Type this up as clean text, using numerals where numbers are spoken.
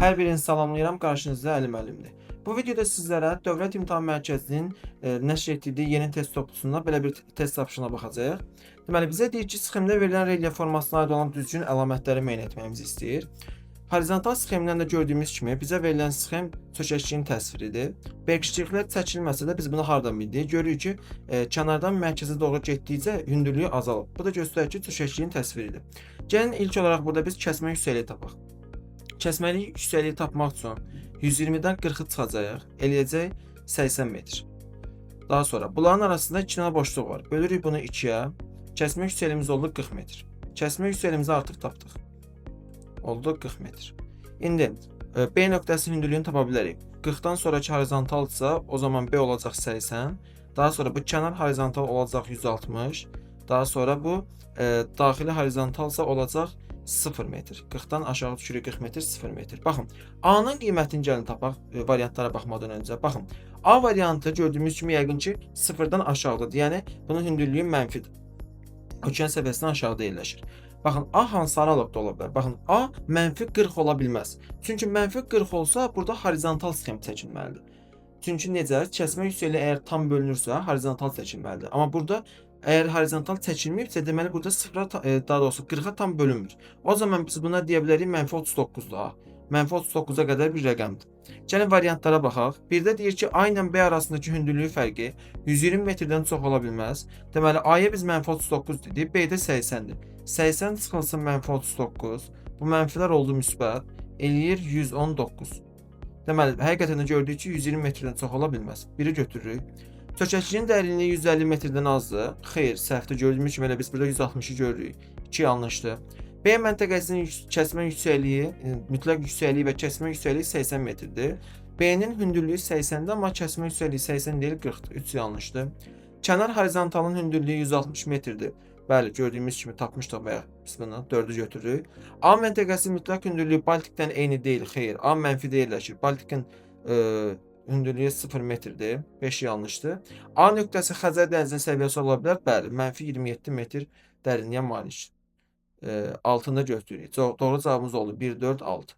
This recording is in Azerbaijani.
Hər birini salamlayıram, qarşınızda Əli müəllimdir. Bu videoda sizlərə Dövlət İmtahan Mərkəzinin nəşr etdirdiyi yeni test toplusunda belə bir test tapşırığına baxacağıq. Deməli, bizə deyir ki, sxemdə verilən relyef formasına aid olan düzgün əlamətləri müəyyən etməyimizi istəyir. Horizontal sxemdən də gördüyümüz kimi bizə verilən sxem çökəkliyin təsviridir. Berkştrixlər çəkilməsə də biz bunu hardan bildik? Görürük ki, kənardan mərkəzə doğru getdikcə hündürlüyü azalıb. Bu da göstərir ki, çökəkliyin təsviridir. Gəlin ilk olaraq burada biz kəsmə yüksəkliyi tapaq. Kəsməli yüksəkliyi tapmaq üçün 120-dən 40-ı çıxacağıq, eləyəcək 80 metr. Daha sonra bunların arasında 2 dənə boşluq var. Bölürük bunu 2-yə. Kəsmə yüksəkliyimiz oldu 40 metr. Kəsmə yüksəkliyimizi artıq tapdıq. Oldu 40 metr. İndi B nöqtəsinin hündürlüyünü tapa bilərik. 40-dan sonraki horizontalsa, o zaman B olacaq 80. Daha sonra bu kənar horizontal olacaq 160. Daha sonra bu daxili horizontalsa olacaq 0 metr. 40-dan aşağı düşürük 40 metr, 0 metr. Baxın, A-nın qiymətini gəlin tapaq variantlara baxmadan öncə. Baxın, A variantı gördüyümüz kimi yəqin ki 0-dan aşağıdadır. Yəni bunun hündürlüyü mənfidir. Okean səviyyəsindən aşağıda yerləşir. Baxın, A hansı aralıqda ola bilər? Baxın, A mənfi 40 ola bilməz. Çünki mənfi 40 olsa burada horizontal sxem çəkilməlidir. Çünki necə? Kəsmə yüksəkliyi əgər tam bölünürsə, horizontal çəkilməlidir. Amma burada əgər horizontal çəkilməyibsə, deməli burada 0-a, daha doğrusu 40-a tam bölünmür. O zaman biz buna deyə bilərik mənfi 39-dur A. Mənfi 39-a qədər bir rəqəmdir. Gəlin variantlara baxaq. Birdə deyir ki, A ilə B arasındakı hündürlüyü fərqi 120 metrdən çox ola bilməz. Deməli, A-ya biz mənfi 39 dedik, B-də 80-dir. 80 çıxılsın mənfi 39. Bu mənfilər oldu müsbət. Eləyir 119. Deməli, həqiqətən də gördük ki, 120 metrdən çox ola bilməz. Biri götürürük. Çökəkliyin dərinliyi 150 metrdən azdır. Xeyr, səhvdir. Gördüyümüz kimi elə biz burada 160-ı görürük. 2 yanlışdır. B məntəqəsinin kəsmə yüksəkliyi, mütləq yüksəkliyi və kəsmə yüksəkliyi 80 metrdir. B-nin hündürlüyü 80-dir, amma kəsmə yüksəkliyi 80 deyil, 40-dır. 3 yanlışdır. Kənar horizontalın hündürlüyü 160 metrdir. Bəli, gördüyümüz kimi tapmışdıq bayaq biz bunu 4-ü götürürük. A məntəqəsi mütləq hündürlüyü Baltikdən eyni deyil. Xeyr, A mənfidə yerləşir. Baltikin hündürlüyü 0 metrdir. 5 yanlışdır. A nöqtəsi Xəzər dənizinin səviyyəsi ola bilər. Bəli, mənfi 27 metr dərinliyə malik. Altında götürürük. Doğru cavabımız oldu 1, 4, 6.